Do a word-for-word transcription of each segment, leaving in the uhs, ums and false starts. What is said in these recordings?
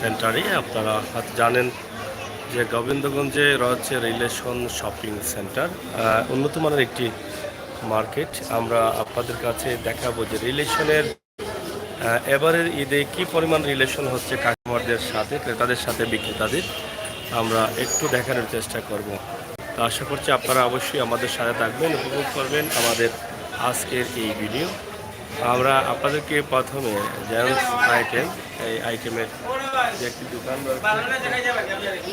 সেন্টারে। আপনারা হয়তো জানেন যে গোবিন্দগঞ্জে রয়েছে রিলেশন শপিং সেন্টার, আহ, উন্নত মানের একটি মার্কেট। আমরা আপনাদের কাছে দেখাবো যে রিলেশনের, আহ, এবারের ঈদে কি পরিমাণ রিলেশন হচ্ছে কাস্টমারদের সাথে, ক্রেতাদের সাথে, বিক্রেতাদের। আমরা একটু দেখানোর চেষ্টা করব। তো আশা করছি আপনারা অবশ্যই আমাদের সাথে থাকবেন, উপভোগ করবেন আমাদের আজকের এই ভিডিও। আমরা আপনাদেরকে প্রথমে জেন্টস আইটেম, এই আইটেমের যে একটি দোকান রয়েছে,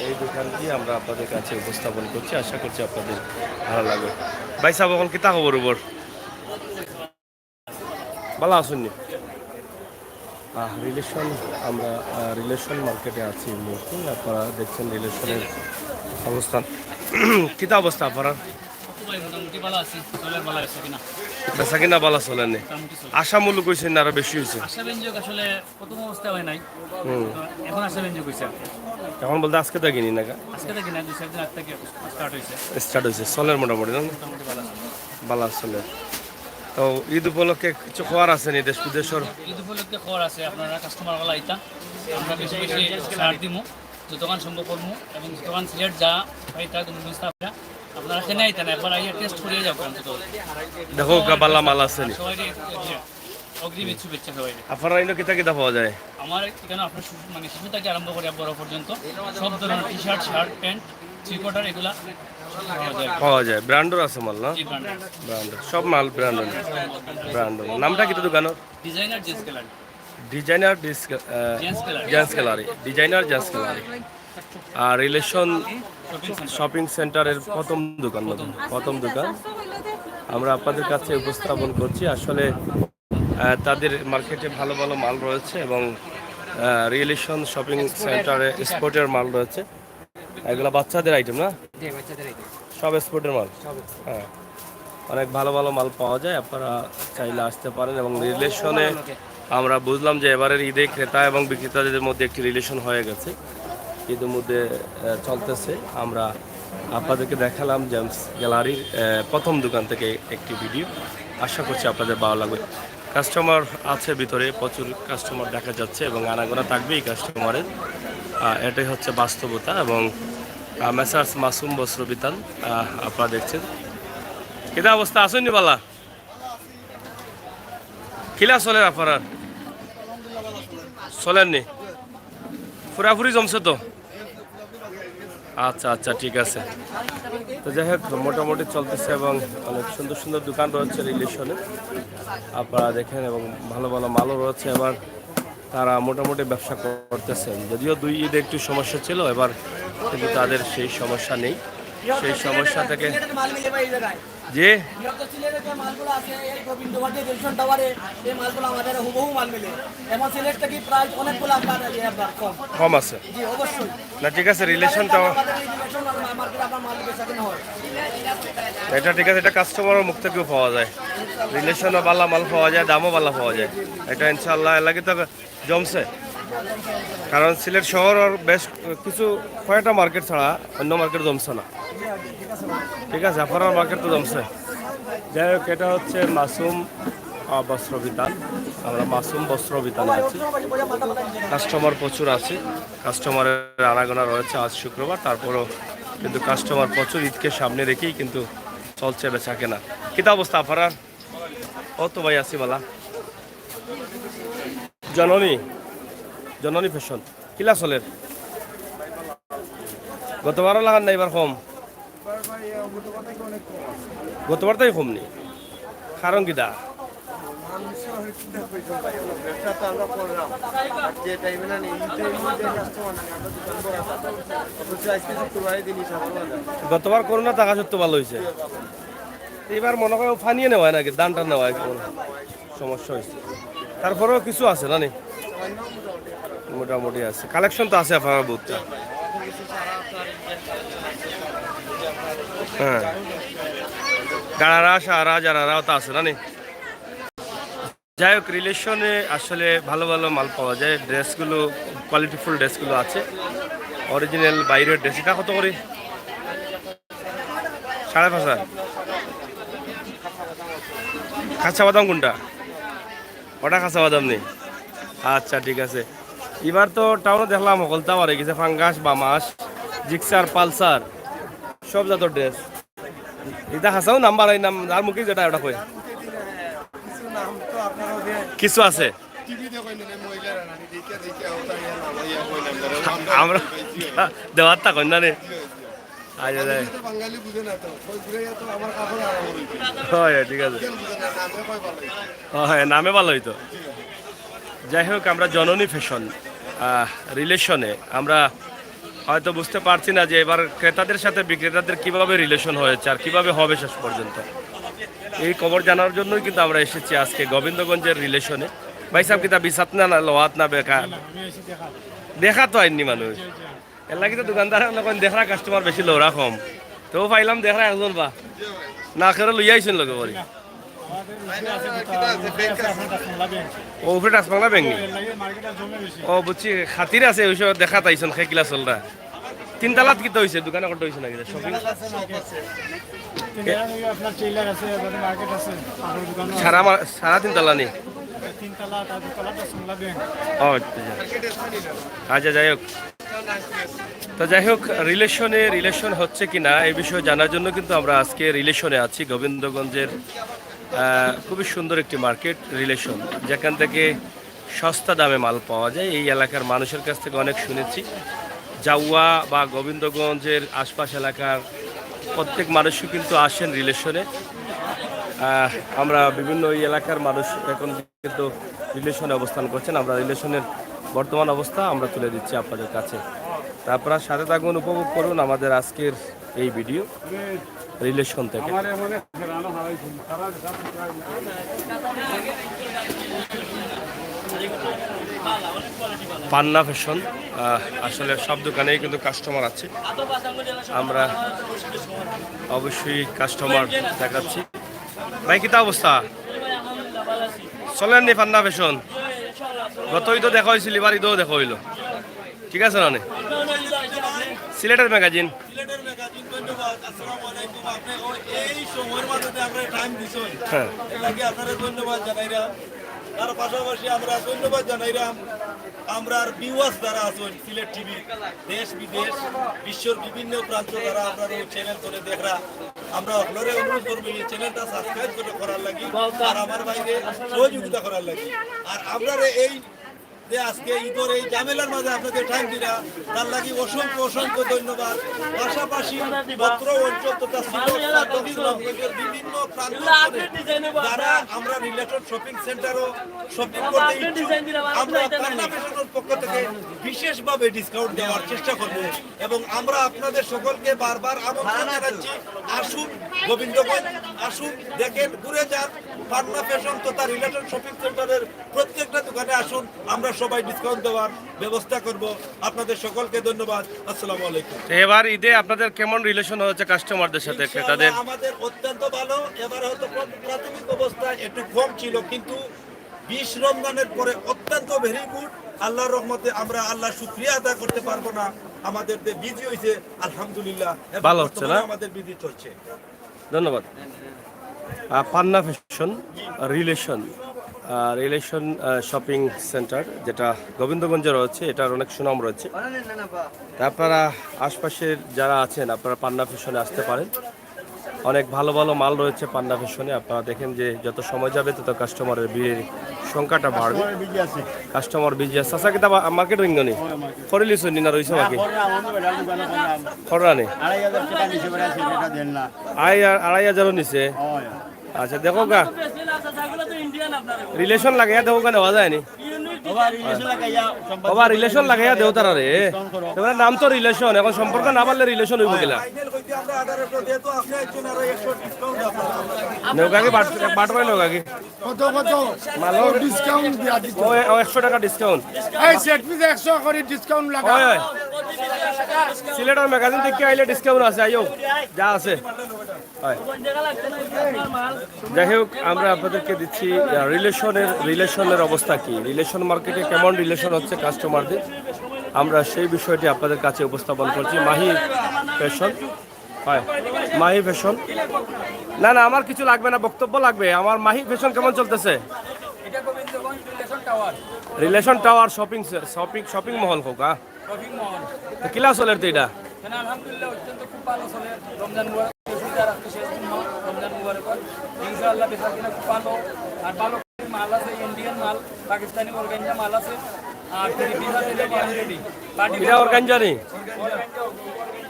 এই দোকানটি আমরা আপনাদের কাছে উপস্থাপন করছি। আশা করছি আপনাদের ভালো লাগবে। ভাই সাহেব, অখন কিতা খবর? ভালা আছইন নি? আহ, রিলেশন, আমরা, আহ, রিলেশন মার্কেটে আছি এই মুহূর্তে। আপনারা দেখছেন রিলেশনের অবস্থান। কিতা অবস্থা আপনারার? ভাই, মোটামুটি ভালা আছি। চলের ভালা, বেচা কিনা? বেচা কিনা ভালা চলের নি? মোটামুটি চলে। আশামূলক অইছে না আরো বেশি অইছে? আশাব্যঞ্জক আসলে প্রথম অবস্থায় হয় নাই। হুম। তো এখন আশাব্যঞ্জক অইছে আর কি। এখন বলতে আজকে থাকি নি না কা? আজকে থাকি না, দুই চার দিন আগ থাকি স্টার্ট অইছে। স্টার্ট অইছে, চলের মোটামুটি, না? মোটামুটি ভালা চলে। ভালা চলের। তো ঈদ উপলক্ষে কিছু খবর আছে নি দেশ বিদেশর? ঈদ উপলক্ষে খবর আছে, আপনারা কাস্টমার অকল আইতা, আমরা বেশি বেশি ছাড় দিমু, যতখান সম্ভব করমু, এবং যতখান সিলেট যা পাইতা কোনো ব্যবস্থা আপনারা, আপনারা কেনে আইতা না, একবার আইয়া টেস্ট করিয়া যাও অন্তত। দেখো, ভালা মাল আছে নি? সবাইকে অগ্রিম ঈদ শুভেচ্ছা সবাইকে। আপনারা ইনো কিতা কিতা পাওয়া যায়? আমার এখানে আপনার শিশু, মানে, শিশু থেকে আরম্ভ করে বড় পর্যন্ত সব ধরনের T shirt, shirt, pant, three quarter এগুলা পাওয়া যায়। পাওয়া যায়, ব্র্যান্ডর আছে মাল, না? জি, ব্র্যান্ডর। ব্র্যান্ডর, সব মাল ব্র্যান্ডর। ব্র্যান্ডর। নামটা কিতা দোকানর? Designer gents gallery. ডিজাইনার ডিস-, আহ, gents gallery. Gents gallery, designer gents gallery. আর রিলেশন শপিং সেন্টার। শপিং সেন্টারের প্রথম দোকান, প্রথম। প্রথম দোকান আমরা আপনাদের কাছে উপস্থাপন করছি। আসলে, আহ, তাদের মার্কেটে ভালো ভালো মাল রয়েছে এবং, আহ, রিলেশন শপিং সেন্টারে স্পোর্টের মাল রয়েছে। এগুলা বাচ্চাদের আইটেম, না? জি, বাচ্চাদের আইটেম। সব স্পোর্টের মাল? সব। হ্যাঁ, অনেক ভালো ভালো মাল পাওয়া যায়, আপনারা চাইলে আসতে পারেন। এবং রিলেশনে আমরা বুঝলাম যে এবারের ঈদে ক্রেতা এবং বিক্রেতাদের মধ্যে একটি রিলেশন হয়ে গেছে, ইতিমধ্যে, আহ, চলতেছে। আমরা আপনাদেরকে দেখালাম জেন্টস গ্যালারির, আহ, প্রথম দোকান থেকে একটি ভিডিও। আশা করছি আপনাদের ভালো লাগবে। কাস্টমার আছে ভিতরে, প্রচুর কাস্টমার দেখা যাচ্ছে এবং আনাগোনা থাকবে এই কাস্টমারের। আহ, এটাই হচ্ছে বাস্তবতা। এবং, আহ, মেসার্স মাসুম বস্ত্র বিতান, আহ, আপনারা দেখছেন। কিতা অবস্থা, আছইন নি ভালা? কিলা চলের আপনারার? চলের নি? পুরাপুরি জমছে তো? আচ্ছা, আচ্ছা, ঠিক আছে। তো যাই হোক, মোটামুটি চলতেছে এবং অনেক সুন্দর সুন্দর দোকান রয়েছে রিলেশনে, আপনারা দেখেন, এবং ভালো ভালো মালও রয়েছে। এবার তারা মোটামুটি ব্যবসা করতেছেন, যদিও দুই ঈদে একটু সমস্যা ছিল, এবার কিন্তু তাদের সেই সমস্যা নেই। সেই সমস্যা থেকে, যে সিলেটের যে মালগুলো আছে, এই গোবিন্দবাজার জংশন টাওয়ারে, এই মালগুলো আমাদের হুবহু মাল মিলে। এবং সিলেট থেকে প্রায় অনেকগুলো আপনার, ইয়ে, আপনার কম। কম আছে। জি, অবশ্যই। না, ঠিক আছে, রিলেশনটা আমাদের এই রিলেশন আর মা-, মার্কেটে আপনার মাল বেচা কিনা হয়। এটা ঠিক আছে, এটা কাস্টমারের মুখ থেকেও পাওয়া যায়। রিলেশনও ভালা মাল পাওয়া যায়, দামও ভালা পাওয়া যায়। এটা ইনশাআল্লাহ এর লাগি তো জমছে। কারণ সিলেট শহর আর বেশ কিছু কয়েকটা মার্কেট ছাড়া অন্য মার্কেট জমছে না। ঠিক আছে, আপনারার মার্কেট তো জমছে। যাই হোক, এটা হচ্ছে মাসুম, আহ, বস্ত্র বিতান। আমরা মাসুম বস্ত্র বিতানে আছি। কাস্টমার প্রচুর আছে, কাস্টমারের আনাগোনা রয়েছে আজ শুক্রবার, তারপরও কিন্তু কাস্টমার প্রচুর ঈদকে সামনে রেখেই কিন্তু চলছে বেচা কেনা। কিতা অবস্থা আপনারার? ও তো ভাই, আছি ভালা। জননী, জননী ফ্যাশন কিলা চলের? গতবারও লাগান না, এবার কম? গতবার তাই কম নি, কারণ কিতা? গতবার করোনা থাকা সত্ত্বেও ভালা অইছে। এবার মনে হয় ফানিয়ে নেওয়া হয় নাকি, ধান টান নেওয়া হয়, কোনো সমস্যা হয়েছে। তারপরেও কিছু আছে না নি? মোটামুটি আছে, কালেকশন তো আছে আপনারার বুথটা। হ্যাঁ, গাড়ারা, সারা, জারারাও তো আছে না নি? যাই হোক, রিলেশনে আসলে ভালো ভালো মাল পাওয়া যায়, ড্রেসগুলো, কোয়ালিটিফুল ড্রেসগুলো আছে, অরিজিনাল বাইরের ড্রেস। এটা কত করে? সাড়ে পাঁচ হাজার। খাসা বাদাম কোনটা? ওটা খাসা বাদাম নি? আচ্ছা, ঠিক আছে। এবার তো টাউনো দেখলাম, হকলতা বার অই গেছে, ফাঙ্গাস, বামাস, জিক্সার, পালসার, সব জাতর ড্রেস। ইটা হাছাউ নাম্বার, এই নাম আর মুখে যেটা ওটা কই। কিছু আছে। আমরা দেওয়ার তা কই না রে। আচ্ছা, আচ্ছা। হয়, হয়, ঠিক আছে। ও, হ্যাঁ, নামে ভালো হইতো। যাই হোক, আমরা জননী ফ্যাশন, আহ, রিলেশনে আমরা হয়তো বুঝতে পারছি না যে এবার ক্রেতাদের সাথে বিক্রেতাদের কিভাবে রিলেশন হয়েছে আর কিভাবে হবে শেষ পর্যন্ত। এই খবর জানার জন্যই কিন্তু আমরা এসেছি আজকে গোবিন্দগঞ্জের রিলেশনে। ভাই সাহেব, কিতা বিসাত না, না লোয়াত না বেকা? দেখা তো আইননি মানুষ। এর লাগি তো দোকানদার অকলে কইন দেখরা কাস্টমার বেশি, লওরা কম। তো পাইলাম দেখরা একজন বা। না, কেউরে লইয়া আইছইন লগে করি। ও, উপরে টাচ বাংলা ব্যাংক নি? ও, বুঝছি, খাতির আছে, ওই সব দেখাত আইছইন, কে কিলা চলরা। তিনতলাত কিতা হইছে? দোকানে কত হইছে নাকি? শপিং? সারা মা-, সারা তিনতলা নি? ও, আচ্ছা, আচ্ছা। আচ্ছা, যাই হোক। তো যাই হোক, রিলেশনে রিলেশন হচ্ছে কি না এই বিষয়ে জানার জন্য কিন্তু আমরা আজকে রিলেশনে আছি, গোবিন্দগঞ্জের, আহ, খুবই সুন্দর একটি মার্কেট রিলেশন, যেখান থেকে সস্তা দামে মাল পাওয়া যায়। এই এলাকার মানুষের কাছ থেকে অনেক শুনেছি, জাউয়া বা গোবিন্দগঞ্জের আশপাশ এলাকার প্রত্যেক মানুষই কিন্তু আসেন রিলেশনে। আহ, আমরা বিভিন্ন ওই এলাকার মানুষ এখন কিন্তু রিলেশনে অবস্থান করছেন। আমরা রিলেশনের বর্তমান অবস্থা আমরা তুলে দিচ্ছি আপনাদের কাছে। তা আপনারা সাথে থাকুন, উপভোগ করুন আমাদের আজকের এই ভিডিও রিলেশন থেকে। পান্না ফ্যাশন, আহ, আসলে সব দোকানেই কিন্তু কাস্টমার আছে, আমরা অবশ্যই কাস্টমার দেখাচ্ছি। ভাই, কিতা অবস্থা? চলেননি পান্না ফ্যাশন? গত ঈদও দেখা হইছিল, এবার ঈদও দেখা হইলো। ঠিক আছে না নে? সিলেটের ম্যাগাজিন। সিলেটের ম্যাগাজিন, ধন্যবাদ। আসসালামু আলাইকুম। আপনি ও-, এই সময়ের মাঝে যে আমরা টাইম দিছেন, হ্যাঁ। এর লাগি আপনারে ধন্যবাদ জানাইরাম। তার পাশাপাশি আমরা ধন্যবাদ জানাইরাম আমরার ভিউয়ার্স যারা আছেন সিলেট টিভি, দেশ বিদেশ, বিশ্বর বিভিন্ন প্রান্ত যারা আমরার ওই চ্যানেল ধরে দেখরা, আমরা আপনারে অনুরোধ করবো এই চ্যানেলটা সাবস্ক্রাইব করে করার লাগি। আর আমার ভাইরে সহযোগিতা করার লাগি। আর আমরারে এই যে আজকে ঈদর এই ঝামেলার মাঝে আপনাদের টাইম দিরা, তার লাগি অসংখ্য, অসংখ্য ধন্যবাদ। পাশাপাশি অত্র অঞ্চল তথা সিলেট, চট্টগ্রাম, বিভিন্ন প্রান্ত থেকে যারা আমরা রিলেশন শপিং সেন্টারও শপিং করতে ইচ্ছুক, আমরা পান্না ফ্যাশনের পক্ষ থেকে বিশেষভাবে ডিসকাউন্ট দেওয়ার চেষ্টা করব এবং আমরা আপনাদের সকলকে বারবার আমন্ত্রণ জানাচ্ছি, আসুন গোবিন্দগঞ্জ, আসুন, দেখেন, ঘুরে যান। পান্না ফ্যাশন তথা রিলেশন শপিং সেন্টারের প্রত্যেকটা দোকানে আসুন, আমরা সবাই ডিসকাউন্ট দেওয়ার ব্যবস্থা করব। আপনাদের সকলকে ধন্যবাদ। আসসালামু আলাইকুম। তো এবার ঈদে আপনাদের কেমন রিলেশন হয়েছে কাস্টমারদের সাথে, ইনশাআল্লাহ, ক্রেতাদের? আমাদের অত্যন্ত ভালো। এবার হয়তো প্র-, প্রাথমিক অবস্থায় একটু কম ছিল, কিন্তু বিশ রমজানের পরে অত্যন্ত ভেরি গুড। আল্লাহর রহমতে আমরা আল্লাহর শুকরিয়া আদায় করতে পারবো না। আমাদের যে বিজি হইছে, আলহামদুলিল্লাহ, এবং ভালো হচ্ছে বর্তমানে না? আমাদের বিজি চলছে। ধন্যবাদ। আহ, পান্না ফ্যাশন রিলেশন, আহ, রিলেশন, আহ, শপিং সেন্টার, যেটা গোবিন্দগঞ্জে রয়েছে, এটার অনেক সুনাম রয়েছে। তা আপনারা আশপাশের যারা আছেন, আপনারা পান্না ফ্যাশনে আসতে পারেন। অনেক ভালো ভালো মাল রয়েছে পান্না ফ্যাশনে। আপনারা দেখেন যে যত সময় যাবে, তত কাস্টমারের ভিড়ের সংখ্যাটা বাড়বে। কাস্টমার বিজি আছে। চাচা, কিতা বা-, মার্কেট রিঙ্গনি? করিলিছইন নি না রইছে বাকি? খররা নি? আড়াই হাজারও নিছে। আচ্ছা, দেখো গা। রিলেশন লাগাইয়া দেখো গা, নেওয়া যায় নি? বাবা, রিলেশন লাগাইয়া দেও তারা রে। তোমার নাম তো রিলেশন, এখন সম্পর্ক না পারলে রিলেশন হইব কিলা? নেও গা কি বাট-, বাট করে নেও গা কি? কত, কত? মালর ডিসকাউন্ট দিয়া দিত। ও, ও, একশো টাকা ডিসকাউন্ট। এই সেট পিস একশো করে ডিসকাউন্ট লাগা। ওই, ওই। সিলেটের ম্যাগাজিন থেকে আইলে ডিসকাউন্ট আছে, আইও, যা আছে। হয়। যাই হোক, আমরা আপনাদেরকে দিচ্ছি, আহ, রিলেশনের, রিলেশনের অবস্থা কি, রিলেশন মার্কেটে কেমন রিলেশন হচ্ছে কাস্টমারদের, আমরা সেই বিষয়টি আপনাদের কাছে উপস্থাপন করছি। মাহি ফ্যাশন, হয়, মাহি ফ্যাশন। না, না, আমার কিছু লাগবে না, বক্তব্য লাগবে। আমার মাহি ফ্যাশন কেমন চলতেছে? এটা Gobindaganj relation tower. Relation tower shopping, shopping shopping মহল হোক, হ্যাঁ। Shopping mall. তো কিলা চলের তো এটা? এখানে আলহামদুলিল্লাহ অত্যন্ত খুব ভালো চলে। রমজান মুবারক, শুরুতে আর আজকে শেষ জুম্মা, রমজান মুবারক। ইনশাআল্লাহ বেচা কিনা খুব ভালো। আর ভালো মাল আছে, ইন্ডিয়ান মাল, পাকিস্তানি অর্গানজা মাল আছে, আর থ্রি পিস আছে, রেডি আনরেডি। এটা অর্গানজা নি?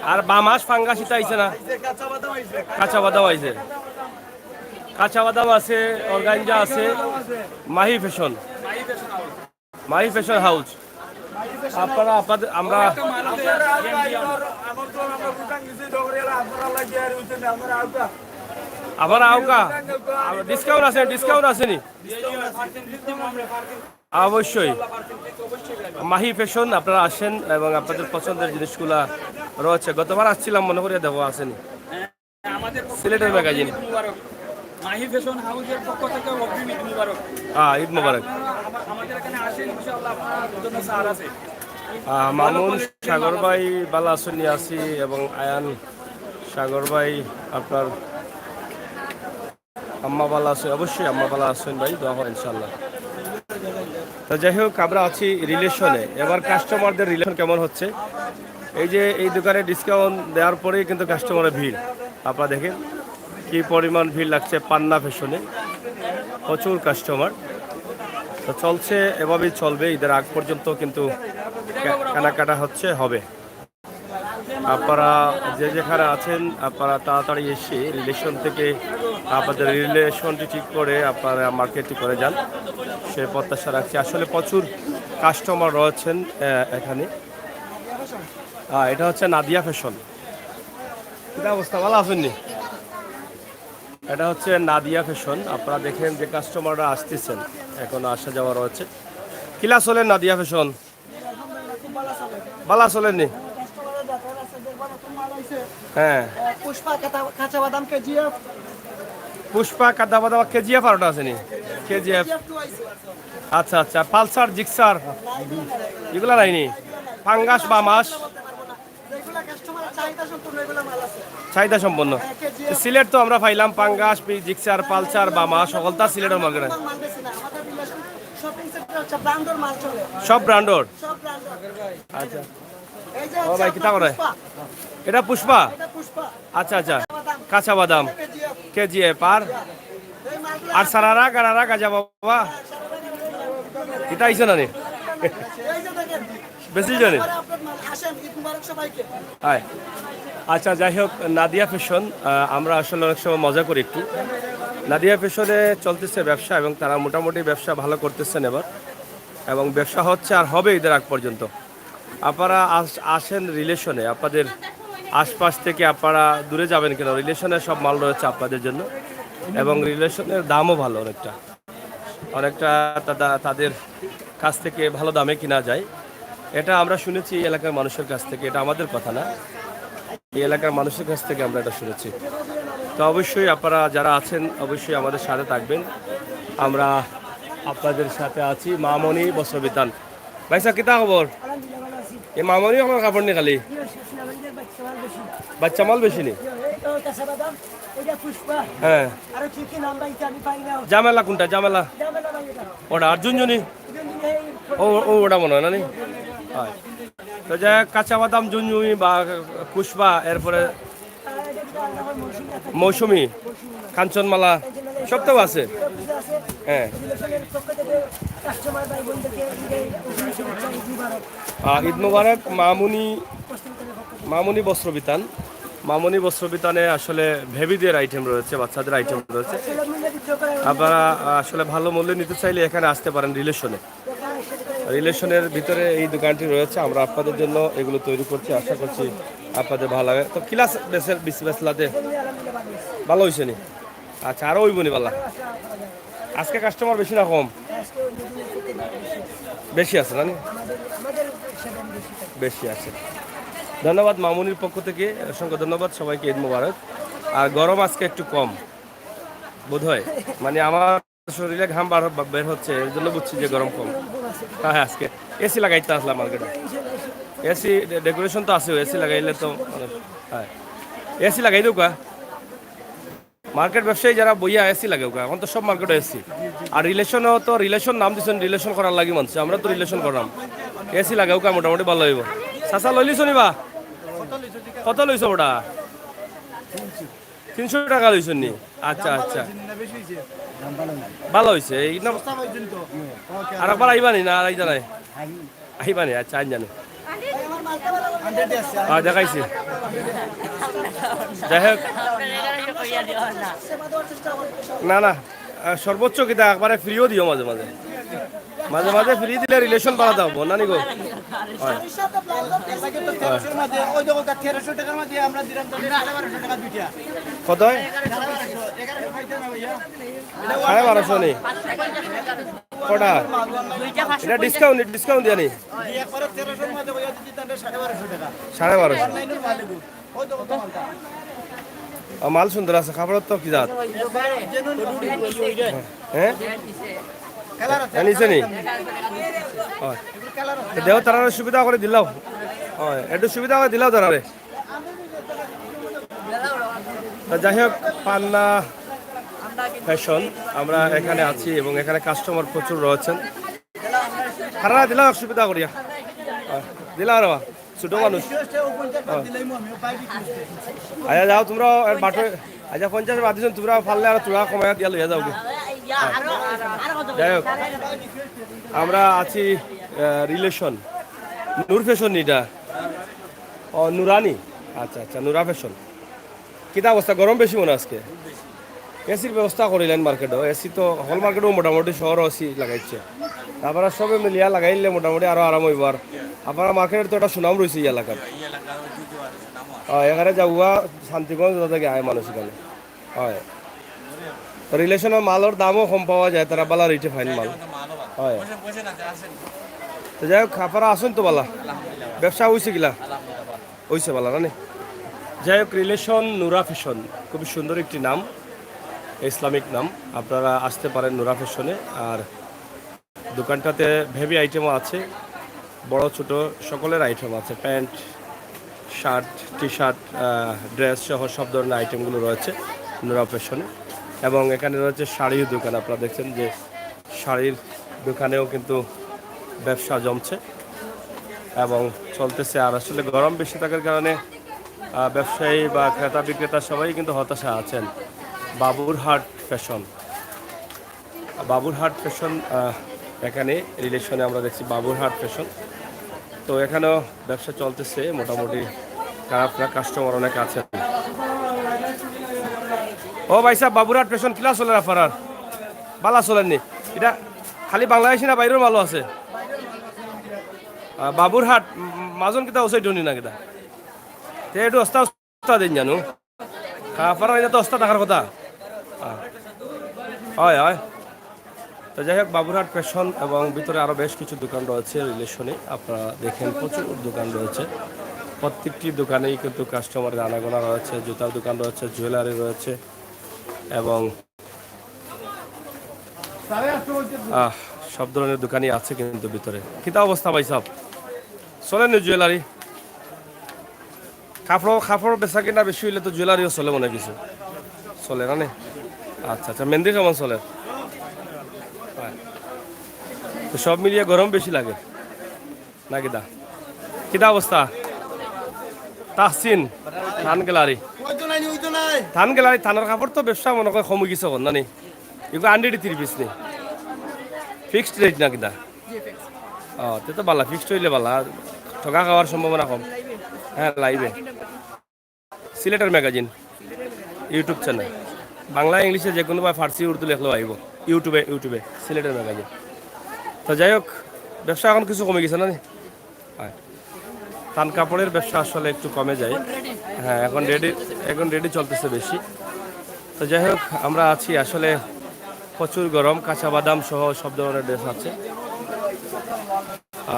আর বামাস ফাঙ্গাস ইতা আইছে না? কাঁচা বাদাম আইছে। কাঁচা বাদাম আছে, অর্গানজা আছে, Mahi fashion. Mahi fashion house. আপনারা আপনাদের আমরা আবার আউকা, ডিসকাউন্ট আছে, ডিসকাউন্ট আছে নি? অবশ্যই। মাহি ফ্যাশন, আপনারা আসেন এবং আপনাদের পছন্দের জিনিসগুলা রয়েছে। গতবার আসছিলাম, মনে করি দেওয়া আছে নি। আমাদের পক্ষ সিলেটের থেকে ম্যাগাজিন। ঈদ মুবারক। মাহি ফ্যাশন হাউসের পক্ষ থেকে অগ্রিম ঈদ মুবারক। হ্যাঁ, ঈদ মোবারক। আপনারা আমা- আমাদের এখানে আসেন, ইনশাআল্লাহ আপনার জন্য ছাড় আছে। আহ, মামুন সাগর ভাই ভালো আছেন নি? আছি এবং আয়ান সাগর ভাই আপনার আম্মা ভালো আছে? অবশ্যই আম্মা ভালো আছেন ভাই, দোয়া করেন ইনশাআল্লাহ। তো যাই হোক, আমরা আছি রিলেশনে। এবার কাস্টমারদের রিলেশন কেমন হচ্ছে? এই যে এই দোকানে ডিসকাউন্ট দেওয়ার পরেই কিন্তু কাস্টমারের ভিড়, আপনারা দেখেন কি পরিমাণ ভিড় লাগছে পান্না ফ্যাশনে, প্রচুর কাস্টমার। তো চলছে, এভাবেই চলবে ঈদের আগ পর্যন্ত, কিন্তু কে- কেনাকাটা হচ্ছে, হবে। আপনারা যে যেখানে আছেন, আপনারা তাড়াতাড়ি এসে রিলেশন থেকে আপনাদের রিলেশনটি ঠিক করে আপনারা মার্কেটটি করে যান, সে প্রত্যাশা রাখছি। আসলে প্রচুর কাস্টমার রয়েছেন আহ, এখানে। আহ, এটা হচ্ছে নাদিয়া ফ্যাশন। কিতা অবস্থা, ভালো আছেন নি? এটা হচ্ছে নাদিয়া ফ্যাশন। আপনারা দেখেন যে কাস্টমাররা আসতেছেন, এখন আসা যাওয়া রয়েছে। কিলা চলে নাদিয়া ফ্যাশন? ভালা চলের নি? হ্যাঁ। পুষ্পা কাঁচা- কাঁচা বাদাম কেজিএফ। পুষ্পা কাঁচা বাদাম কেজিএফ আর ওটা আছে নি? কেজিএফ। কেজিএফ টু আইছে। আচ্ছা আচ্ছা, পালসার, জিক্সার, এগুলা নাই নি? পাঙ্গাস, বামাস। যেগুলো কাস্টমারের চাহিদা সম্পূর্ণ এগুলো মাল আছে। চাহিদা সম্পন্ন। সিলেট তো আমরা পাইলাম পাঙ্গাস, পি- জিক্সার, পালসার, বামাস, সকলতা সিলেটের মার্কেটে। মাল বেশি না, আমাদের রিলেশন শপিং সেন্টার হচ্ছে ব্র্যান্ডের মাল চলে। সব ব্র্যান্ডর। সব ব্র্যান্ডের। আচ্ছা। এই যে ও হচ্ছে ভাই, আপনার কিতা করে? পুষ্পা, এটা পুষ্পা। এটা পুষ্পা। আচ্ছা আচ্ছা। কাঁচা বাদাম। কেজিএফ আর এই মালগুলো আর সারারা গারারা গাজা বাবা। এটা আইছে না নি? এই যে দেখেন, বেশি জানি। আপনার মাল আসেন, ঈদ মুবারক সবাইকে। হাই। আচ্ছা, যাই হোক, নাদিয়া ফ্যাশন, আহ, আমরা আসলে অনেক সময় মজা করি একটু। নাদিয়া ফ্যাশনে চলতেছে ব্যবসা এবং তারা মোটামুটি ব্যবসা ভালো করতেছেন এবার, এবং ব্যবসা হচ্ছে আর হবে ঈদের আগ পর্যন্ত। আপনারা আস- আসেন রিলেশনে, আপনাদের আশপাশ থেকে আপনারা দূরে যাবেন কেন? রিলেশনে সব মাল রয়েছে আপনাদের জন্য, এবং রিলেশনের দামও ভালো অনেকটা, অনেকটা তাদা- তাদের কাছ থেকে ভালো দামে কিনা যায়। এটা আমরা শুনেছি এই এলাকার মানুষের কাছ থেকে, এটা আমাদের কথা না, এই এলাকার মানুষের কাছ থেকে আমরা এটা শুনেছি। তো অবশ্যই আপনারা যারা আছেন অবশ্যই আমাদের সাথে থাকবেন, আমরা আপনাদের সাথে আছি। মামনি বস্ত্র বিতান। ভাই সাহেব, কিতা খবর? এ মামনি আমার কাপড় নি খালি? বাচ্চা মাল বেশি নি? হ্যাঁ। ঝামেলা কোনটা? ঝামেলা ওটা আর ঝুনঝুনি। ও ও ওটা মনে হয় না নি? হয়। তো যাই হোক, কাঁচা বাদাম, ঝুনঝুনি বা কুশবা, এরপরে মৌসুমি, কাঞ্চনমালা, সব তো আছে। হ্যাঁ। আহ, ঈদ মোবারক। মামুনি, মামুনি বস্ত্র বিতান। মামুনি বস্ত্র বিতানে আসলে বেবিদের আইটেম রয়েছে, বাচ্চাদের আইটেম রয়েছে। আপনারা, আহ, আসলে ভালো মূল্যে নিতে চাইলে এখানে আসতে পারেন রিলেশনে। রিলেশনের ভিতরে এই দোকানটি রয়েছে, আমরা আপনাদের জন্য এগুলো তৈরি করছি। আশা করছি আপনাদের ভালো লাগে। তো কিলাস বেসের বিস বেসলাতে ভালো হয়েছে নি? আচ্ছা, আরও হইব নি বালা? আজকে কাস্টমার বেশি না কম? বেশি আছে না নি? বেশি আছে। ধন্যবাদ মামুনির পক্ষ থেকে, অসংখ্য ধন্যবাদ সবাইকে, ঈদ মোবারক। আর গরম আজকে একটু কম বোধ হয়, মানে আমার শরীরে ঘাম বার হ- বের হচ্ছে, এর জন্য বুঝছি যে গরম কম। হ্যাঁ হ্যাঁ, আজকে এসি লাগাইতে আসলাম মার্কেটে। এসি ডেকোরেশন তো আছে, এসি লাগাইলে তো মানে, হ্যাঁ, এসি লাগাই দেবো কা? মার্কেট ব্যবসায়ী যারা বইয়া এসি লাগাউক্কা, এখন তো সব মার্কেটে এসি। আর রিলেশনও তো, রিলেশন নাম দিছইন, রিলেশন করার লাগি মানছে, আমরা তো রিলেশন করলাম। এসি লাগাউক্কা, মোটামুটি ভালা অইবো। চাচা, লইলিছো নি বা? কত লইছো ওটা? তিনশো টাকা লইছইন নি? আচ্ছা, আচ্ছা। ভালা অইছে, এই না? আর একবার আইবা নি না, আর আইতা নায়? আইবা নি? আচ্ছা, আইন জানো। হ্যাঁ, দেখাইছি। যাই হোক, না, না, আহ, সর্বোচ্চ কিতা একবারে ফ্রিও দিও মাঝে মাঝে। মাঝে মাঝে ফ্রি দিলে রিলেশন বাড়াতে হবো, নানি গো? হয়। তেরোশোর মাঝে, ওই দেখো, তেরোশো টাকার মাঝে আমরা দিলাম তাহলে সাড়ে বারোশো টাকা দুইটা। কত হয়? সাড়ে বারোশো নি? কটা? এটা ডিসকাউন্ট, ডিসকাউন্ট দিয়া নি? একবারে তেরোশোর মাঝে ওই দিচ্ছি তাহলে সাড়ে বারোশো টাকা। সাড়ে বারোশো। অনলাইনের মাল এগুলো। ওই দেখো তো মালটা। আ, মাল সুন্দর আছে, কাপড়ের তো কি জাত? জেনুইন কাপড়। হ্যাঁ? কালার আছে। হ্যাঁ, নিচে নি? হয়। এগুলো কালার আছে। এ, দেও, তারা সুবিধা করে দিলাও। হয়, একটু সুবিধা করে দিলাও তারারে। তা যাই হোক, পান্না ফ্যাশন, আমরা এখানে আছি এবং এখানে কাস্টমার প্রচুর রয়েছেন। তারা দিলাও সুবিধা করিয়া। হয়, দিলাও রে বা, ছোট মানুষ। হয়। আচ্ছা, যাও তোমরা, এর বাটে, আচ্ছা, পঞ্চাশ বাদ দিছইন, তোমরা পারলে আর তোরা কমাইয়া দিয়া লইয়া যাও গি। যাই হোক, আমরা আছি, আহ, রিলেশন। নূর ফ্যাশন নি এটা? ও, নুরানি। আচ্ছা, আচ্ছা, নুরা ফ্যাশন। কিতা অবস্থা? গরম বেশি মনে আজকে? এসির ব্যবস্থা করিলেন মার্কেটও। এসি তো হকল মার্কেটও মোটামুটি শহরও এসি লাগাইছে। তারপরে সবে মিলিয়া লাগাইলে মোটামুটি আরো আরাম অইবো। আর আপনারা মার্কেটের তো একটা সুনাম রইছে এই এলাকার। হ্যাঁ, এখানে যাওয়া শান্তিগঞ্জ, দাদা গিয়া আয় মানুষ এখানে। হয়। তো রিলেশনের মালর দামও কম পাওয়া যায়, তারা বালা রেটে ফাইন মাল। হয়। তো যাই হোক, আপনারা আছইন তো বালা? ব্যবসা অইছে কিলা? অইছে বালা, না নি? যাই হোক, রিলেশন নুরা ফ্যাশন, খুবই সুন্দর একটি নাম, ইসলামিক নাম। আপনারা আসতে পারেন নুরা ফ্যাশনে। আর দোকানটাতে বেবি আইটেমও আছে, বড় ছোট সকলের আইটেম আছে, প্যান্ট, শার্ট, টি শার্ট, আহ, ড্রেস সহ সব ধরনের আইটেমগুলো রয়েছে নুরা ফ্যাশনে। এবং এখানে রয়েছে শাড়ির দোকান, আপনারা দেখছেন যে শাড়ির দোকানেও কিন্তু ব্যবসা জমছে এবং চলতেছে। আর আসলে গরম বেশি থাকার কারণে, আহ, ব্যবসায়ী বা ক্রেতা বিক্রেতা সবাই কিন্তু হতাশা আছেন। বাবুরহাট ফ্যাশন, বাবুরহাট ফ্যাশন, আহ, এখানে রিলেশনে আমরা দেখছি বাবুরহাট ফ্যাশন। তো এখানেও ব্যবসা চলতেছে মোটামুটি খারাপ না, কাস্টমার অনেক আছেন। ও ভাই সাহেব, বাবুরহাট ফ্যাশন কিলা চলের আপনারার? বালা চলের নি? এটা খালি বাংলাদেশি না বাইরের মালও আছে? আহ, বাবুরহাট, উম, মাজন কিতা ওসাই ডনি না কিতা? তে একটু ওস্তা ওস্তা দিন জানো। খাওয়া পড়া এটা তো ওস্তা থাকার কথা। আহ, হয়, হয়। তো যাই হোক, বাবুরহাট ফ্যাশন এবং ভিতরে আরও বেশ কিছু দোকান রয়েছে রিলেশনে। আপনারা দেখেন, প্রচুর দোকান রয়েছে। প্রত্যেকটি দোকানেই কিন্তু কাস্টমারের আনাগোনা রয়েছে, জুতার দোকান রয়েছে, জুয়েলারি রয়েছে এবং, আহ, সব ধরনের দোকানই আছে কিন্তু ভিতরে। কিতা অবস্থা ভাই সাহেব? চলেন নি জুয়েলারি? কাপড়, কাপড় বেচা কিনা বেশি অইলে তো জুয়েলারিও চলে মনে হয় কিছু। চলে না নি? আচ্ছা, আচ্ছা, মেহেন্দি কেমন চলে? হয়। তো সব মিলিয়ে গরম বেশি লাগে। না কিতা? কিতা অবস্থা? তাহসিন, থান গ্যালারি। থান গ্যালারি, থানর কাপড় তো ব্যবসা মনে হয় কমে গেছে এখন, না নি? এগুলো আন্ডারে থ্রি পিস নি? ফিক্সড রেট না কিতা? ও, তে তো বালা, ফিক্সড অইলে বালা। ঠগা খাওয়ার সম্ভাবনা কম। হ্যাঁ, লাইভে। সিলেটের ম্যাগাজিন, YouTube চ্যানেল। বাংলা, ইংলিশে যে কোনো বা ফার্সি, উর্দু লেখলেও আইব। YouTube-এ, YouTube-এ সিলেটের ম্যাগাজিন। তো যাই হোক, ব্যবসা এখন কিছু কমে গেছে না নি? হয়। থান কাপড়ের ব্যবসা আসলে একটু কমে যায়। হ্যাঁ, এখন রেডি, এখন রেডি চলতেছে বেশি। তো যাই হোক, আমরা আছি আসলে প্রচুর গরম, কাঁচা বাদাম সহ সব ধরনের ড্রেস আছে।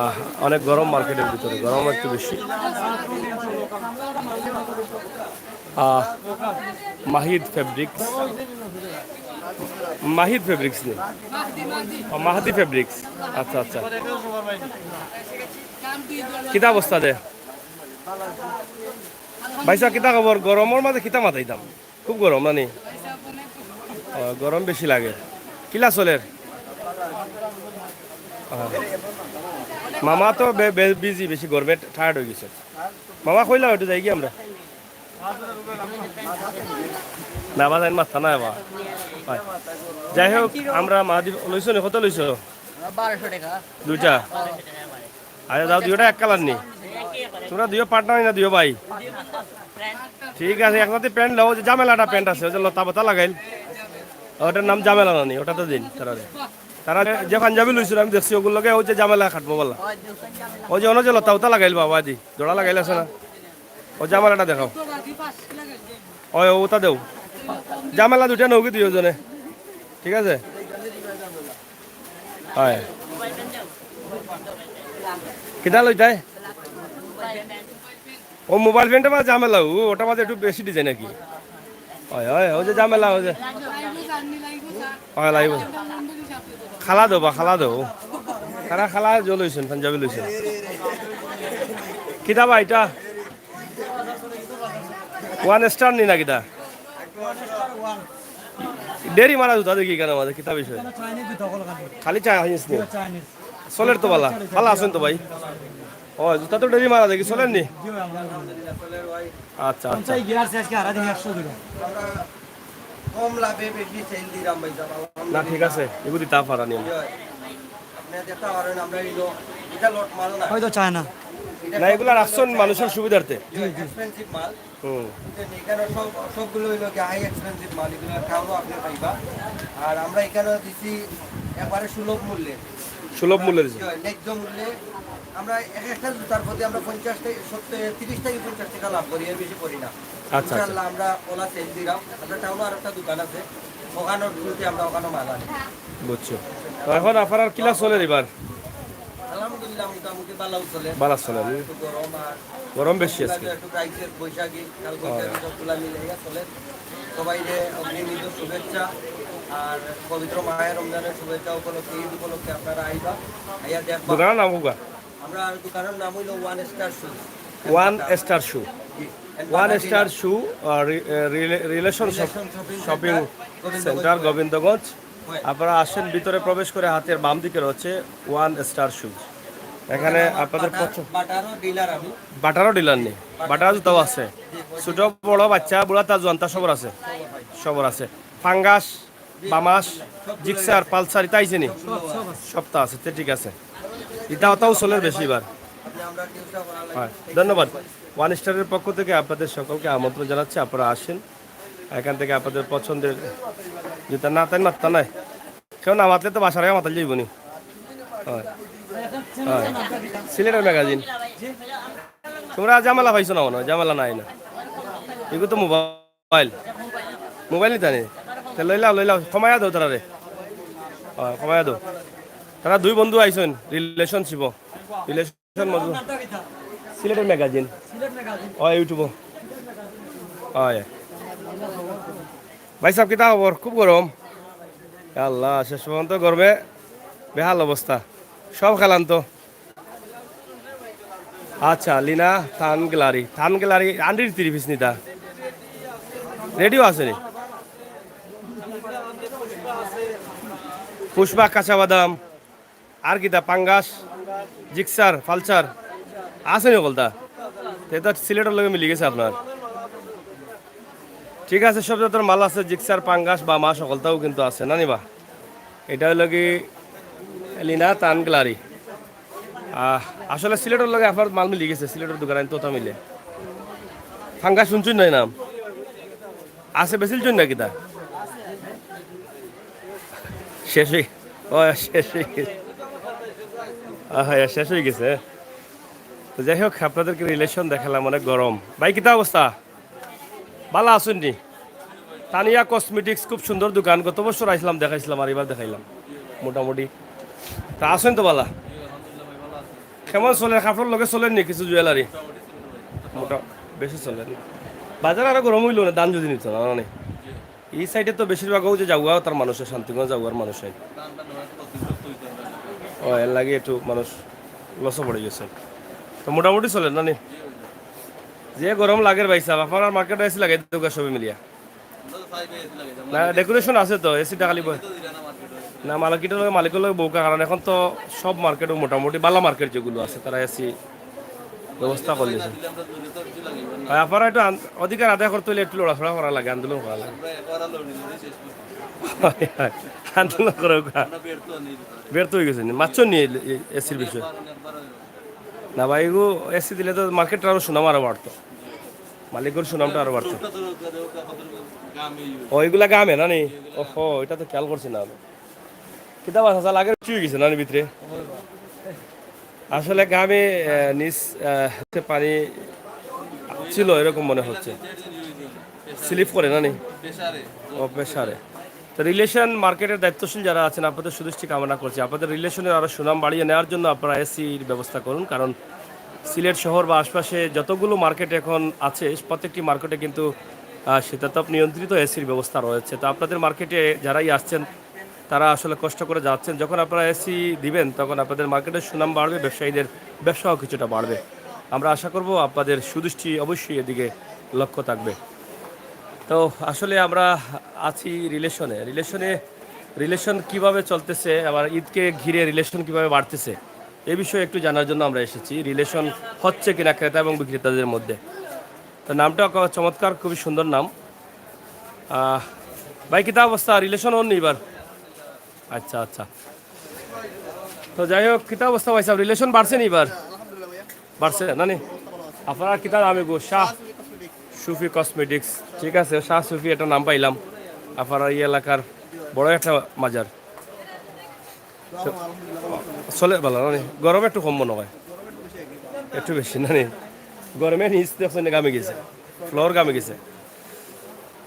আহ, অনেক গরম মার্কেটের ভিতরে, গরম একটু বেশি। আহ, মাহিদ ফেব্রিক্স, মাহিদ ফেব্রিক্স নি? ও, মাহাদি ফেব্রিক্স। আচ্ছা, আচ্ছা। কিতা অবস্থা দে? ভাইসা, কিতা খবর? গরমর মাঝে কিতা মাথাইতাম? খুব গরম, না নি? ও, গরম বেশি লাগে। কিলা চলের? ও। মামা তো বে-, বে-, বিজি, বেশি গরমে টায়ার্ড অই গেছে। মামা কইলাম একটু যাই কি আমরা? না, বাজাইন মাথা না বা। হয়। যাই হোক, আমরা মাহাদি লইছো নি? কত লইছো? বারোশো টাকা। দুইটা? আচ্ছা, যাও, দুইটা এক কালার নি। তোমরা দুইও পার্টনার না, দুইও ভাই? ঠিক আছে, একসাথে প্যান্ট লও, যে ঝামেলাটা প্যান্ট আছে, ওই যে লতা পাতা লাগাইল, ওটার নাম ঝামেলা না নি, ওটা তো দিন তারা। তারা যে পাঞ্জাবি লইছিল, আমি দেখছি ওগুর লগে ওই যে ঝামেলা কাটবো বলা। ওই যে অন্য যে লতা পাতা লাগাইল বাবা দি, জোড়া লাগাইল আছে না? ও ঝামেলাটা দেখাও। ওই ওটা দেও। ঝামেলা দুইটা নৌকি দুইও জনে। ঠিক আছে? হয়। কিতা লইতাই? ও মোবাইল প্যান্টটা মাঝে ঝামেলা, ও ওটা মাঝে একটু বেশি ডিজাইন আর কি। হয়, হয়, ওই যে ঝামেলা, ওই যে। হয়, লাগবো। খালা দেও বা, খালা দেও। তারা খালা জো লইছেন, পাঞ্জাবি লইছেন। কিতা বা এটা? ওয়ান স্টার নি না কিতা? ডেরি মারা জুতা দেখি কেন মাঝে, কিতা বিষয়? খালি চাইনিজ নি? চলের তো বালা, বালা আছেন তো ভাই? ও, জুতা তো ডেরি মারা দেখি, চলের নি? আচ্ছা, আচ্ছা। কম লাভে বেশি সেল দিলাম ভাই সাহেব, না, ঠিক আছে, এগুলো দিতা পারা নিয়ম। আপনি যেটা পারেন, আমরা এই লো, এটা লট মাল না। হয়তো চায় না। না, এগুলো রাখছেন মানুষের সুবিধার্থে। জি, জি। এক্সপেন্সিভ মাল। হুম। বুঝছেন? এখানে সব, সবগুলো হইলো কি হাই এক্সপেন্সিভ মাল, এগুলো টাউনও আপনি পাইবা। আর আমরা এখানে দিছি একবারে সুলভ মূল্যে। সুলভ মূল্যে দিছি। জি, ন্যায্য মূল্যে। আমরা এক একটা জুতার প্রতি আমরা পঞ্চাশ থেকে সত্তর, তিরিশ থেকে পঞ্চাশ টাকা লাভ করি, এর বেশি করি না। আচ্ছা, আচ্ছা। ইনশাআল্লাহ আমরা ওলা সেল দিলাম। আমরা টাউনও আর একটা দোকান আছে, ওখানোর থ্রুতে আমরা ওখানো মাল আনি। বুঝছো। তো এখন আপনার কিলা চলের এবার? আলহামদুলিল্লাহ, মোটামুটি ভালো চলে। ভালো চলে, হুম। একটু গরম আর গরম বেশি আজকে। একটু ক্রাইসিস, বৈশাখী, কাল বৈশাখী, হ্যাঁ। সবগুলা মিলে চলে। সবাইরে অগ্রিম ঈদের শুভেচ্ছা আর পবিত্র মাহে রমজানের শুভেচ্ছা উপলক্ষে, ঈদ উপলক্ষে আপনারা আইবা, আইয়া দেখবা। দোকানের নাম হোক? আমরা দোকানের নাম হইলো one star shoe. One star shoe. জি। ওয়ান স্টার শু, আহ, রি-, আহ, রিলে-, রিলেশন শপ-, relation shopping shopping centre, centre, Gobindaganj. Gobindaganj. আপনারা আসেন, ভিতরে প্রবেশ করে হাতের বাম দিকে রয়েছে ওয়ান স্টার শুজ। এখানে আপনাদের বাটা-, পছন্দ বাটারও ডিলার আমি। বাটারও ডিলার নেই, বাটার জুতাও আছে। ছোট বড় বাচ্চা বুড়া তার জোয়ান তার সবর আছে, সবর আছে। ফাঙ্গাস, বামাস, জিক্সার, পালসার ইতা আইছে নি? সবতা আছে, তে ঠিক আছে। ইতা অতাও চলের বেশি বার। হয়, ধন্যবাদ। ওয়ান স্টারের পক্ষ থেকে আপনাদের সকলকে আমন্ত্রণ জানাচ্ছি, আপনারা আসেন। এখান থেকে আপনাদের পছন্দের জুতা না তাই মাত্তা নাই। কেউ না মাতলে তো বাসার আগে মাতাল যাইব নি। হয়। হয়। সিলেটের ম্যাগাজিন। তোমরা ঝামেলা পাইছো না মনে হয়? ঝামেলা নাই না। এগুলো তো মোবাইল। মোবাইল নিতা নি? তে লইলাও, লইলাও। কমাইয়া দাও তারা রে। হয়, কমাইয়া দাও। তারা দুই বন্ধু আইছইন, রিলেশনশিপ। রিলেশন মজু। সিলেটের ম্যাগাজিন। হয়, ইউটিউব। হয়। ভাই সাহেব, কিতা খবর? খুব গরম। ইয়া আল্লাহ, শেষ পর্যন্ত গরমে বেহাল অবস্থা। সব খেলান তো। আচ্ছা, লিনা থান গ্যালারি। থান গ্যালারি আন্ডির তিরিশ পিস নিতা। রেডিও আছে নি? পুষ্পা, কাঁচা বাদাম, আর কিতা? পাঙ্গাস, জিক্সার, পালসার আছে নি হকলতা? তে তো সিলেটের লগে মিলি গেছে আপনার। ঠিক আছে, সব জাতর মাল আছে, জিক্সার, পাঙ্গাস, বামাস হকলতাও কিন্তু আছে, না নিবা? এটা হইল কি লিনা থান গ্যালারি। আহ, আসলে সিলেটের লগে আপনার মাল মিলি গেছে, সিলেটের দোকান আনতে ওটা মিলে। পাঙ্গাস শুনছইন না নাম? আছে, বেশি জন নাকি তা? শেষ হয়ে, ও, শেষ হয়ে গেছে। আহ, হ্যাঁ, শেষ হয়ে গেছে। তো যাই হোক, আপনাদেরকে রিলেশন দেখালাম, অনেক গরম। ভাই, কিতা অবস্থা? ভালো আছেন নি? তানিয়া কসমেটিক্স, খুব সুন্দর দোকান। গত বছর আইছিলাম, দেখাইছিলাম, আর এবার দেখাইলাম মোটামুটি। তা আছেন তো বালা? কেমন চলে? কাপড়র লগে চলের নি কিছু জুয়েলারি? মোটা বেশি চলের নি। বাজার আরো গরম হইল না, ধান যদি নিত না, মানে। এই সাইডে তো বেশিরভাগ ওই যে জাগুয়া তার মানুষের, শান্তিগঞ্জ জাগুয়ার মানুষের। ও, এর লাগে একটু মানুষ লসও পড়ে গেছে। তো মোটামুটি চলের না নি? যে গরম লাগের ভাই সাহেব, আপনার মার্কেটে এসি লাগাই দেবো সবে মিলিয়া। না, ডেকোরেশন আছে তো, এসিটা খালি ব-, না, মার্কেটর লগে, মালিকর লগে বউক্কা, কারণ এখন তো সব মার্কেটও মোটামুটি বালা মার্কেট যেগুলো আছে, তারা এসি ব্যবস্থা করলিছে। ভাই, আপনারা একটু আন-, অধিকার আদায় করতে হইলে একটু লড়াচড়া করা লাগে, আন্দোলন করা লাগে। আন্দোলন করে উকা। ব্যর্থ হয়ে গেছে নি, মাতছইন নি এসির বিষয়ে? না ভাই, এগু এসি দিলে তো মার্কেটটা আরো সুনাম আরো বাড়তো, মালিকর সুনামটা আরো বাড়তো। ও, এগুলা গামে না নি? ওহো, এটা তো খেয়াল করছি না আমি। কিতা বা চাচা, লাগে চুই গেছে না নি ভিতরে? আসলে গামে, আহ, নিচ, আহ, পানি ছিল এরকম মনে হচ্ছে, স্লিপ করে না নি? ও, প্রেশারে। তো রিলেশন মার্কেটের দায়িত্বশীল যারা আছেন, আপনাদের সুদৃষ্টি কামনা করছি। আপনাদের রিলেশনের আরও সুনাম বাড়িয়ে নেওয়ার জন্য আপনারা এসির ব্যবস্থা করুন, কারণ সিলেট শহর বা আশপাশে যতগুলো মার্কেট এখন আছে, প্রত্যেকটি মার্কেটে কিন্তু, আহ, শীতাতপ নিয়ন্ত্রিত এসির ব্যবস্থা রয়েছে। তো আপনাদের মার্কেটে যারাই আসছেন, তারা আসলে কষ্ট করে যাচ্ছেন। যখন আপনারা এসি দিবেন, তখন আপনাদের মার্কেটের সুনাম বাড়বে, ব্যবসায়ীদের ব্যবসাও কিছুটা বাড়বে। আমরা আশা করব আপনাদের সুদৃষ্টি অবশ্যই এদিকে লক্ষ্য থাকবে। তো আসলে আমরা আছি রিলেশনে। রিলেশনে, রিলেশন কিভাবে চলতেছে, আবার ঈদকে ঘিরে রিলেশন কিভাবে বাড়তেছে, এ বিষয়ে একটু জানার জন্য আমরা এসেছি। রিলেশন হচ্ছে কিনা ক্রেতা এবং বিক্রেতাদের মধ্যে। তো নামটা ক-, চমৎকার, খুবই সুন্দর নাম। আহ, ভাই, কিতা অবস্থা? রিলেশন অর নি এবার? আচ্ছা, আচ্ছা। তো যাই হোক, কিতা অবস্থা ভাই সাহেব, রিলেশন বাড়ছে নি এবার? বাড়ছে না নি? আপনারা কিতা নাম এগু? শাহ সুফি কসমেটিক্স। ঠিক আছে, শাহ সুফি একটা নাম পাইলাম। আপনারা এই এলাকার বড় একটা মাজার। তো চলে ভালো না নি? গরম একটু কম মনে হয়, একটু বেশি না নি? গরমে নিচ দেখছেন গামে গেছে, ফ্লোর গামে গেছে।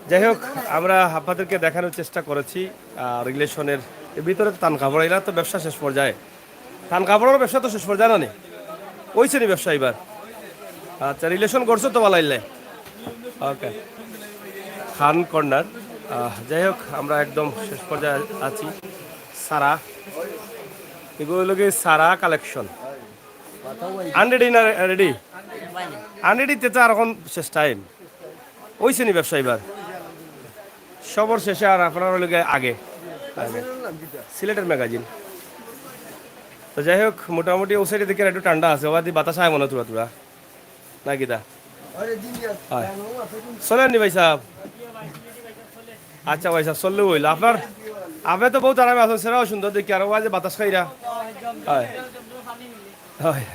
যাই হোক, আমরা আপনাদেরকে দেখানোর চেষ্টা করেছি, আহ, রিলেশনের ভিতরে তো তান কাপড়, এরা তো ব্যবসা শেষ পর্যায়ে। তান কাপড়ের ব্যবসা তো শেষ পর্যায়ে না নি? ওইছে নি ব্যবসা এবার? আচ্ছা, রিলেশন করছো তো বালাইলে? ওকে। খান কর্নার। আহ, যাই হোক, আমরা একদম শেষ পর্যায়ে আছি। সারা, এগুলো হলো গিয়ে সারা কালেকশন। আনরেডি না রেডি? আনরেডি তে তো আর এখন শেষ টাইম। ওইছে নি ব্যবসা এবার? সবর শেষে আর আপনার হলো গিয়ে আগে। আগে। সিলেটের ম্যাগাজিন। তো যাই হোক, মোটামুটি ও সাইডে দেখি আর একটু ঠান্ডা আছে, ওবাদি বাতাস আয় মনে থুড়া থুড়া। না কিতা? হয়। চলেন নি ভাই সাহেব? আচ্ছা ভাই সাহেব, চললে হইল। আপনার, আপনি তো বহুত আরামে আছেন, সেরাও সুন্দর দেখি, আর ওবাদি বাতাস খাইরা। হয়। হয়।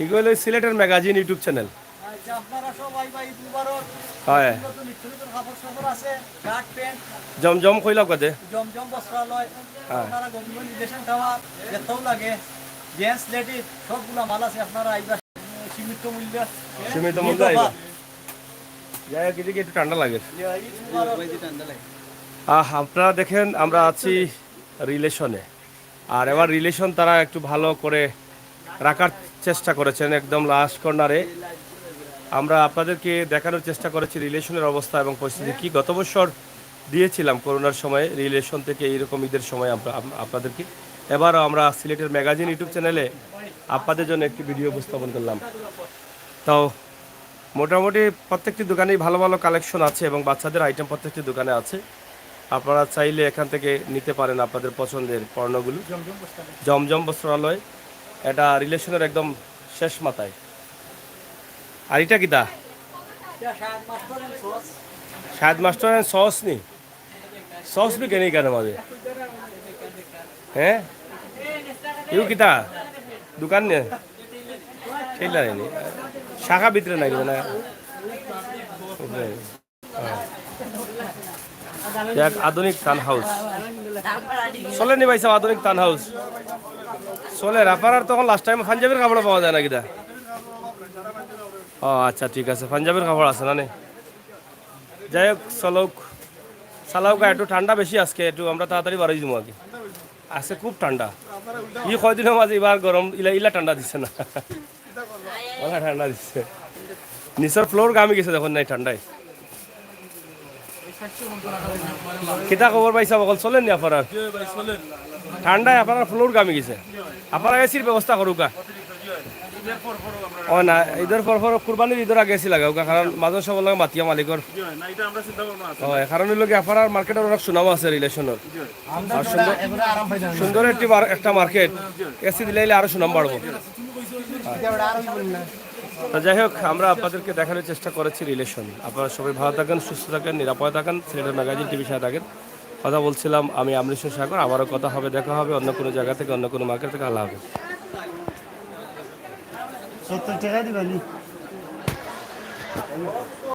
এগুলো হলো সিলেটের ম্যাগাজিন YouTube চ্যানেল। আচ্ছা, আপনারা সবাই ভাই ঈদ মুবারক। হয়। নতুন নিত্য নতুন কাপড় চোপড় আছে, শার্ট, প্যান্ট। জমজম কইলা কদে? জমজম বস্ত্রালয়। হ্যাঁ। আপনারা গোবিন্দগঞ্জ রিলেশন টাওয়ার, যেতাও লাগে, জেন্টস, লেডিজ, সবগুলা মাল আছে। আপনারা আইবা সীমিত মূল্যে। সীমিত মূল্যে আইবা। যাই হোক, এদিকে একটু ঠান্ডা লাগে। ঈদ মুবারক। আহ, আপনারা দেখেন, আমরা আছি রিলেশনে। আর এবার রিলেশন তারা একটু ভালো করে রাখার চেষ্টা করেছেন, একদম লাস্ট কর্নারে। আমরা আপনাদেরকে দেখানোর চেষ্টা করেছি রিলেশনের অবস্থা এবং পরিস্থিতি কি। গত বছর দিয়েছিলাম করোনার সময় রিলেশন থেকে এইরকম ঈদের সময় আমরা আপ-, আপনাদেরকে। এবারও আমরা সিলেটের ম্যাগাজিন YouTube চ্যানেলে আপনাদের জন্য একটি ভিডিও উপস্থাপন করলাম। তো মোটামুটি প্রত্যেকটি দোকানেই ভালো ভালো কালেকশন আছে এবং বাচ্চাদের আইটেম প্রত্যেকটি দোকানে আছে। আপনারা চাইলে এখান থেকে নিতে পারেন আপনাদের পছন্দের পণ্যগুলো। জমজম বস্ত্রালয়। জমজম বস্ত্রালয়, এটা রিলেশনের একদম শেষ মাথায়। আর এটা কিতা? এটা Shahed master and sauce. Shahed master and sauce নি? সস বিকে নি কেন মাঝে? হ্যাঁ? ইউ কিতা? দোকান নে? টেইলার নি? শাখা ভিতরে নাকি না? উপরে। হ্যাঁ। এক আধুনিক তান হাউস। চলে নি ভাই সাহেব, আধুনিক তান হাউস? চলে। আপনারার তখন লাস্ট টাইম পাঞ্জাবির কাপড় পাওয়া যায় না কিতা? ও আচ্ছা, ঠিক আছে, পাঞ্জাবির কাপড় আছে না নি? যাই হোক, চলুক, চালাউকা, একটু ঠান্ডা বেশি আজকে, একটু আমরা তাড়াতাড়ি বারই যাবো আগে। আছে খুব ঠান্ডা। ই কয়দিনর মাঝে এবার গরম, ইলা, ইলা ঠান্ডা দিছে না। ওলা ঠান্ডা দিছে। নিচর ফ্লোর গামি গেছে দেখুন নাই ঠান্ডায়। কিতা খবর ভাই সাহেব, অকল চলেন নি আপনারার? ঠান্ডায় আপনারার ফ্লোর গামি গেছে। আপনারা এসির ব্যবস্থা করুকা। ও না, ঈদর পর পর, কুরবানির ঈদর আগে আইছি লাগাউক্কা, কারণ মাজন সাবর লগে মাতিয়া মালিকর। জি অয়, না, ইটা আমরা চিন্তা ভাবনা আছে। অয়, কারণ অইলো কি, আপনারার মার্কেটর অনেক সুনাম আছে রিলেশনর। আর সুন্দর, সুন্দর একটি মার-, একটা মার্কেট। এসি দিলাইলে আরো সুনাম বাড়বো। তো যাই হোক, আমরা আপনাদেরকে দেখানোর চেষ্টা করেছি রিলেশন। আপনারা সবাই ভালো থাকেন, সুস্থ থাকেন, নিরাপদে থাকেন, সিলেটের ম্যাগাজিন টিভির সাথে থাকেন। কথা বলছিলাম আমি আমৃষণ সাগর। আবারও কথা হবে, দেখা হবে অন্য কোনো জায়গা থেকে, অন্য কোনো মার্কেট থেকে। আল্লাহ হাফেজ। সত্তর টাকা দিবা নি?